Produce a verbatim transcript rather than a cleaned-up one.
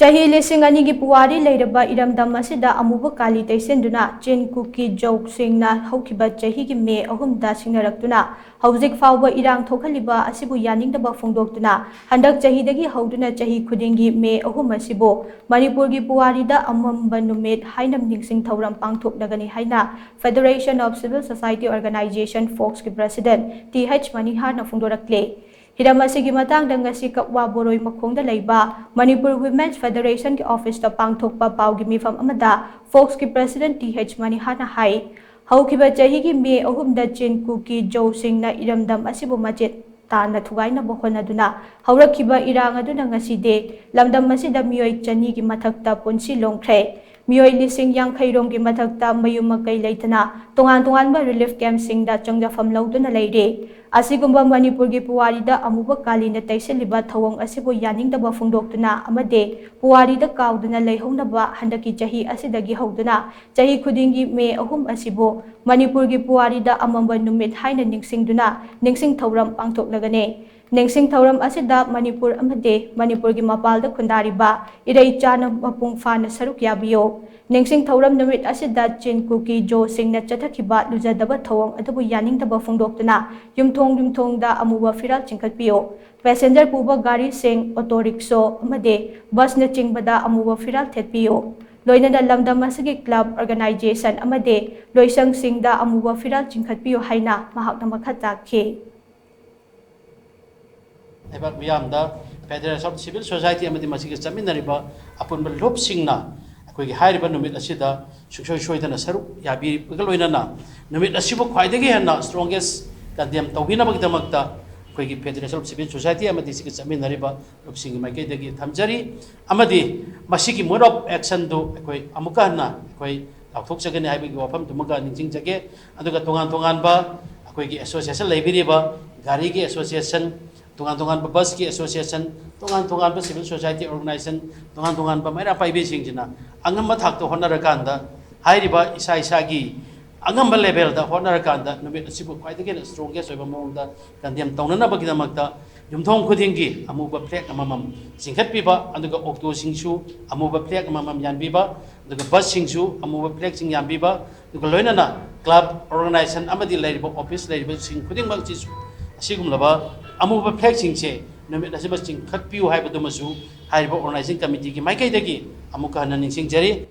ꯆꯍꯤ ꯂꯤꯁꯤꯡ ꯑꯅꯤꯒꯤ ꯄꯨꯋꯥꯔꯤ ꯂꯩꯔꯕ ꯏꯔꯝꯗꯝ ꯑꯁꯤꯗ ꯑꯃꯨꯕ ꯀꯥꯂꯤ ꯇꯩꯁꯤꯟꯗꯨꯅ ꯆꯤꯟ ꯀꯨꯀꯤ ꯖꯧꯁꯤꯡꯅ ꯍꯧꯈꯤꯕ ꯆꯍꯤꯒꯤ ꯃꯦ ꯑꯍꯨꯝꯗ ꯁꯤꯡꯅꯔꯛꯇꯨꯅ ꯍꯧꯖꯤꯛ ꯐꯥꯎꯕ ꯏꯔꯥꯡ ꯊꯣꯛꯍꯜꯂꯤꯕ ꯑꯁꯤꯕꯨ ꯌꯥꯅꯤꯡꯗꯕ ꯐꯣꯡꯗꯣꯛꯇꯨꯅ ꯍꯟꯗꯛ ꯆꯍꯤꯗꯒꯤ ꯍꯧꯗꯨꯅ ꯆꯍꯤ ꯈꯨꯗꯤꯡꯒꯤ ꯃꯦ ꯑꯍꯨꯝ ꯑꯁꯤꯕꯨ ꯃꯅꯤꯄꯨꯔꯒꯤ ꯄꯨꯋꯥꯔꯤꯗ ꯑꯃꯝꯕ ꯅꯨꯃꯤꯠ ꯍꯥꯏꯅ ꯅꯤꯡꯁꯤꯡ ꯊꯧꯔꯝ ꯄꯥꯡꯊꯣꯛꯂꯒꯅꯤ ꯍꯥꯏꯅ Federation of Civil Society Organization, ꯐꯣꯛꯁꯀꯤ president ꯇꯤ ꯑꯩꯆ ꯃꯅꯤꯍꯥꯔꯅ ꯐꯣꯡꯗꯣꯔꯛꯂꯦ꯫ ꯍꯤꯔꯝ ꯑꯁꯤꯒꯤ ꯃꯇꯥꯡꯗ ꯉꯁꯤ ꯀꯛꯋꯥ ꯕꯣꯔꯣꯏ ꯃꯈꯣꯡꯗ ꯂꯩꯕ ꯃꯅꯤꯄꯨꯔ Women's Federationꯒꯤ officeꯇ ꯄꯥꯡꯊꯣꯛꯄ ꯄꯥꯎꯒꯤ ꯃꯤꯐꯝ ꯑꯃꯗ ꯐꯣꯛꯁꯀꯤ president ꯇꯤ ꯑꯩꯆ ꯃꯅꯤꯍꯥꯔꯅ ꯍꯥꯏ, ꯍꯧꯈꯤꯕ ꯆꯍꯤꯒꯤ ꯃꯦ ꯑꯍꯨꯝꯗ ꯆꯤꯟ ꯀꯨꯀꯤ ꯖꯧꯁꯤꯡꯅ ꯏꯔꯝꯗꯝ ꯑꯁꯤꯕꯨ ꯃꯆꯦꯠ ꯇꯥꯅ ꯊꯨꯒꯥꯏꯅꯕ ꯍꯣꯠꯅꯗꯨꯅ ꯍꯧꯔꯛꯈꯤꯕ ꯏꯔꯥꯡ ꯑꯗꯨꯅ ꯉꯁꯤꯗꯤ ꯂꯝꯗꯝ ꯑꯁꯤꯗ ꯃꯤꯑꯣꯏ ꯆꯅꯤꯒꯤ ꯃꯊꯛꯇ ꯄꯨꯟꯁꯤ ꯂꯣꯡꯈ꯭ꯔꯦ꯫ ꯃꯤꯑꯣꯏ ꯂꯤꯁꯤꯡ ꯌꯥꯡꯈꯩ ꯔꯣꯝꯒꯤ ꯃꯊꯛꯇ ꯃꯌꯨꯝ ꯃꯀꯩ ꯂꯩꯇꯅ ꯇꯣꯉꯥꯟ ꯇꯣꯉꯥꯟꯕ relief campꯁꯤꯡꯗ ꯆꯪꯖꯐꯝ ꯂꯧꯗꯨꯅ ꯂꯩꯔꯤ꯫ ꯑꯁꯤꯒꯨꯝꯕ ꯃꯅꯤꯄꯨꯔꯒꯤ ꯄꯨꯋꯥꯔꯤꯗ ꯑꯃꯨꯕ ꯀꯥꯂꯤꯅ ꯇꯩꯁꯤꯜꯂꯤꯕ ꯊꯧꯑꯣꯡ ꯑꯁꯤꯕꯨ ꯌꯥꯅꯤꯡꯗꯕ ꯐꯣꯡꯗꯣꯛꯇꯨꯅ ꯑꯃꯗꯤ ꯄꯨꯋꯥꯔꯤꯗ ꯀꯥꯎꯗꯨꯅ ꯂꯩꯍꯧꯅꯕ ꯍꯟꯗꯛꯀꯤ ꯆꯍꯤ ꯑꯁꯤꯗꯒꯤ ꯍꯧꯗꯨꯅ ꯆꯍꯤ ꯈꯨꯗꯤꯡꯒꯤ ꯃꯦ ꯑꯍꯨꯝ ꯑꯁꯤꯕꯨ ꯃꯅꯤꯄꯨꯔꯒꯤ ꯄꯨꯋꯥꯔꯤꯗ ꯑꯃꯝꯕ ꯅꯨꯃꯤꯠ ꯍꯥꯏꯅ ꯅꯤꯡꯁꯤꯡꯗꯨꯅ ꯅꯤꯡꯁꯤꯡ ꯊꯧꯔꯝ ꯄꯥꯡꯊꯣꯛꯂꯒꯅꯤ꯫ ꯅꯤꯡꯁꯤꯡ ꯊꯧꯔꯝ ꯑꯁꯤꯗ ꯃꯅꯤꯄꯨꯔ ꯑꯃꯗꯤ ꯃꯅꯤꯄꯨꯔꯒꯤ ꯃꯄꯥꯜꯗ ꯈꯨꯟꯗꯥꯔꯤꯕ ꯏꯔꯩ ꯆꯥꯅ ꯃꯄꯨꯡ ꯐꯥꯅ ꯁꯔꯨꯛ ꯌꯥꯕꯤꯌꯨ꯫ ꯅꯤꯡꯁꯤꯡ ꯊꯧꯔꯝ ꯅꯨꯃꯤꯠ ꯑꯁꯤꯗ ꯆꯤꯟ ꯀꯨꯀꯤ ꯖꯣꯁꯤꯡꯅ ꯆꯠꯊꯈꯤꯕ ꯂꯨꯖꯗꯕ ꯊꯧꯑꯣꯡ ꯑꯗꯨꯕꯨ ꯌꯥꯅꯤꯡꯗꯕ ꯐꯣꯡꯗꯣꯛꯇꯨꯅ ꯌꯨꯝꯊꯣꯡ ꯌꯨꯝꯊꯣꯡꯗ ꯑꯃꯨꯕ ꯐꯤꯔꯥꯜ ꯆꯤꯡꯈꯠꯄꯤꯌꯨ꯫ Passenger ꯄꯨꯕ ꯒꯥꯔꯤꯁꯤꯡ, ꯑꯣꯇꯣ ꯔꯤꯛꯁꯣ ꯑꯃꯗꯤ ꯕꯁꯅꯆꯤꯡꯕꯗ ꯑꯃꯨꯕ ꯐꯤꯔꯥꯜ ꯊꯦꯠꯄꯤꯌꯨ꯫ ꯂꯣꯏꯅꯅ ꯂꯝꯗꯝ ꯑꯁꯤꯒꯤ club, organisation ꯑꯃꯗꯤ ꯂꯣꯏꯁꯪꯁꯤꯡꯗ ꯑꯃꯨꯕ ꯐꯤꯔꯥꯜ ꯆꯤꯡꯈꯠꯄꯤꯌꯨ ꯍꯥꯏꯅ ꯃꯍꯥꯛꯅ ꯃꯈꯥ ꯇꯥꯈꯤ꯫ ꯂꯩꯕꯥꯛ ꯃꯤꯌꯥꯝꯗ Federation of Civil Society ꯑꯃꯗꯤ ꯃꯁꯤꯒ ꯆꯠꯃꯤꯟꯅꯔꯤꯕ ꯑꯄꯨꯟꯕ ꯂꯨꯞꯁꯤꯡꯅ ꯑꯩꯈꯣꯏꯒꯤ ꯍꯥꯏꯔꯤꯕ ꯅꯨꯃꯤꯠ ꯑꯁꯤꯗ ꯁꯨꯡꯁꯣꯏ ꯁꯣꯏꯗꯅ ꯁꯔꯨꯛ ꯌꯥꯕꯤꯕꯒ ꯂꯣꯏꯅꯅ ꯅꯨꯃꯤꯠ ꯑꯁꯤꯕꯨ ꯈ꯭ꯋꯥꯏꯗꯒꯤ ꯍꯦꯟꯅ strongest condemn ꯇꯧꯕꯤꯅꯕꯒꯤꯗꯃꯛꯇ ꯑꯩꯈꯣꯏꯒꯤ Federation of Civil Society ꯑꯃꯗꯤ ꯁꯤꯒ ꯆꯠꯃꯤꯟꯅꯔꯤꯕ ꯂꯨꯞꯁꯤꯡꯒꯤ ꯃꯥꯏꯀꯩꯗꯒꯤ ꯊꯝꯖꯔꯤ꯫ ꯑꯃꯗꯤ ꯃꯁꯤꯒꯤ mode of actionꯗꯨ ꯑꯩꯈꯣꯏ ꯑꯃꯨꯛꯀ ꯍꯟꯅ ꯑꯩꯈꯣꯏ ꯂꯥꯎꯊꯣꯛꯆꯒꯅꯤ ꯍꯥꯏꯕꯒꯤ ꯋꯥꯐꯝꯗꯨꯃꯒ ꯅꯤꯡꯁꯤꯡꯖꯒꯦ꯫ ꯑꯗꯨꯒ ꯇꯣꯉꯥꯟ ꯇꯣꯉꯥꯟꯕ ꯑꯩꯈꯣꯏꯒꯤ association ꯂꯩꯕꯤꯔꯤꯕ ꯒꯥꯔꯤꯒꯤ association, ꯇꯣꯉꯥꯟ ꯇꯣꯉꯥꯟꯕ busꯀꯤ association, ꯇꯣꯉꯥꯟ ꯇꯣꯉꯥꯟꯕ civil society organisation, ꯇꯣꯉꯥꯟ ꯇꯣꯉꯥꯟꯕ ꯃꯩꯔꯥ ꯄꯥꯏꯕꯤꯁꯤꯡꯁꯤꯅ ꯑꯉꯝꯕ ꯊꯥꯛꯇ ꯍꯣꯠꯅꯔꯀꯥꯟꯗ ꯍꯥꯏꯔꯤꯕ ꯏꯁꯥ ꯏꯁꯥꯒꯤ ꯑꯉꯝꯕ ꯂꯦꯚꯦꯜꯗ ꯍꯣꯠꯅꯔꯀꯥꯟꯗ ꯅꯨꯃꯤꯠ ꯑꯁꯤꯕꯨ ꯈ꯭ꯋꯥꯏꯗꯒꯤ ꯍꯦꯟꯅ ꯁ꯭ꯇ꯭ꯔꯣꯡꯒꯦꯁ ꯑꯣꯏꯕ ꯃꯑꯣꯡꯗ ꯀꯟꯗꯦꯝ ꯇꯧꯅꯅꯕꯒꯤꯗꯃꯛꯇ ꯌꯨꯝꯊꯣꯡ ꯈꯨꯗꯤꯡꯒꯤ ꯑꯃꯨꯕ ꯐ꯭ꯂꯦꯛ ꯑꯃꯃꯝ ꯆꯤꯡꯈꯠꯄꯤꯕ, ꯑꯗꯨꯒ ꯑꯣꯛꯇꯣꯁꯤꯡꯁꯨ ꯑꯃꯨꯕ ꯐ꯭ꯂꯦꯛ ꯑꯃꯃꯝ ꯌꯥꯟꯕꯤꯕ, ꯑꯗꯨꯒ ꯕꯁꯁꯤꯡꯁꯨ ꯑꯃꯨꯕ ꯐ꯭ꯂꯦꯛꯁꯤꯡ ꯌꯥꯟꯕꯤꯕ, ꯑꯗꯨꯒ ꯂꯣꯏꯅꯅ ꯀ꯭ꯂꯕ, ꯑꯣꯔꯒꯅꯥꯏꯖꯦꯁꯟ ꯑꯃꯗꯤ ꯂꯩꯔꯤꯕ ꯑꯣꯐꯤꯁ ꯂꯩꯔꯤꯕꯁꯤꯡ ꯈꯨꯗꯤꯡꯃꯛꯁꯤꯁꯨ ꯑꯁꯤꯒꯨꯝꯂꯕ ꯑꯃꯨꯕ ꯐ꯭ꯂꯦꯛꯁꯤꯡꯁꯦ ꯅꯨꯃꯤꯠ ꯑꯁꯤꯃ ꯆꯤꯡꯈꯠꯄꯤꯌꯨ ꯍꯥꯏꯕꯗꯨꯃꯁꯨ ꯍꯥꯏꯔꯤꯕ ꯑꯣꯔꯒꯅꯥꯏꯖꯤꯡ ꯀꯃꯤꯇꯤꯒꯤ ꯃꯥꯏꯀꯩꯗꯒꯤ ꯑꯃꯨꯛꯀ ꯍꯟꯅ ꯅꯤꯡꯁꯤꯡꯖꯔꯤ꯫